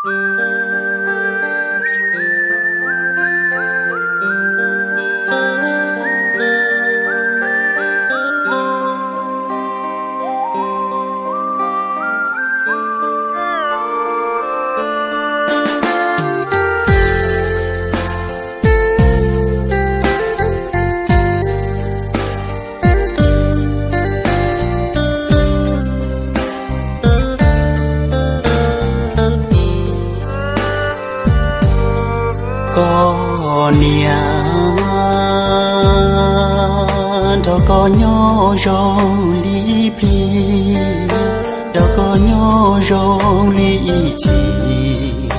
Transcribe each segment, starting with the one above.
Koj niam, nrog koj nyob zoo li ib pliag, nrog koj nyob zoo li ib chim,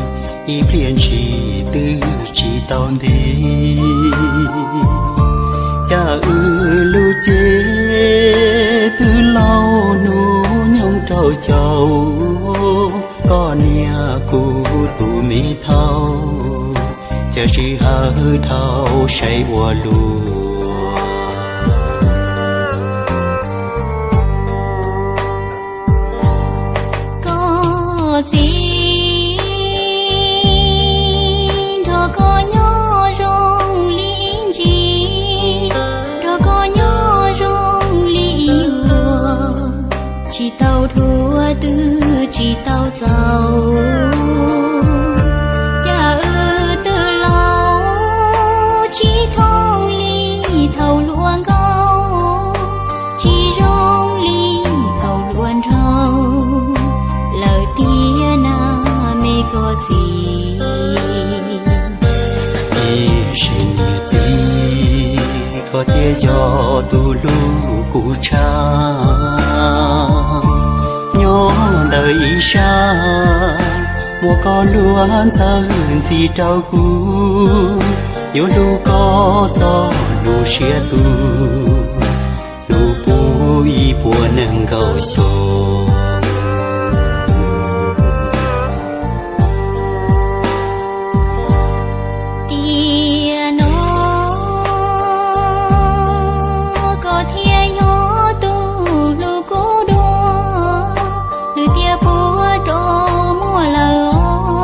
ib pliag ntshis twb tsis tau ntev. Cas wb lub cev twb laus hnub nyoog rau caum, koj niam kuv tus me thauj, cas sij hawm dhau saib ua luaj. Koj txiv, nrog koj nyob zoo li ib ntsis, nrog koj nyob zoo li ib vuag, tsis tau dhuav twb tsis tau txaus. Cas wb twb laus tsis thooj li thaum hluas nkauj, tsis zoo li thaum hluas nraug lawm tiag na me koj txiv. Ib sim niam txiv, koj thiaj yog tus hlub kuv tshaj. Nyob ntawm ib sab, muaj koj hlub ntxhawb ntxhi rau kuv, yuav hlub koj txog lub siab tus, hlub puv ib puas nees nkaum xyoo. Tiam no koj thiaj yog tus hlub kuv dua, lwm tiam puas rov muaj lawm os,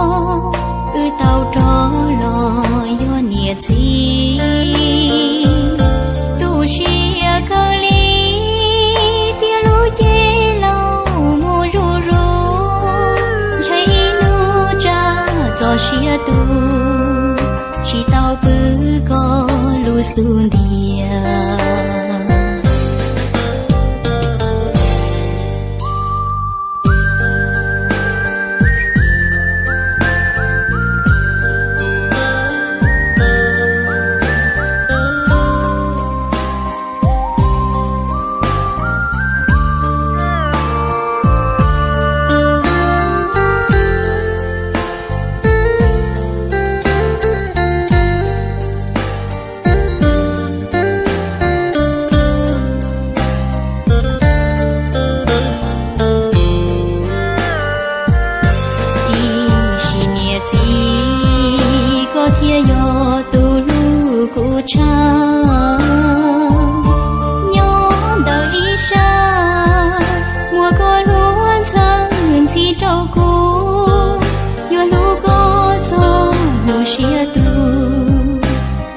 wb tau rov los yog niam txiv. Tu siab kawg li tias lub cev laus mus zuj zus, ntshai ib hnub tsam txoj sia tu, tsis tau pw koj lub xub ntiag. Ib sim niam txiv, koj thiaj yog tus hlub kuv tshaj. Nyob ntawm ib sab, muaj koj hlub ntxhawb ntxhi rau kuv, yuav hlub koj txog hnub siab tu,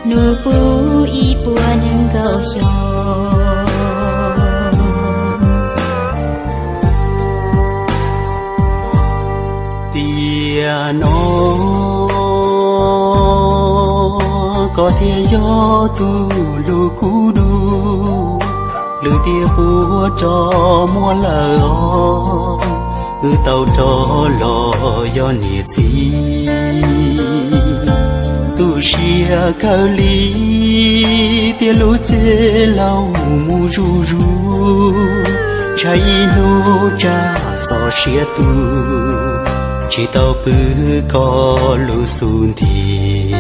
hnub puv ib puas nees nkaum xyoo. Tiam no koj thiaj yog tus hlub kuv dua, lwm tiam puas rov muaj lawm os, wb tau rov los yog niam txiv. Tu siab kawg li tias lub cev laus mus zuj zus, ntshai ib hnub tsam txoj sia tu, tsis tau pw koj lub xub ntiag.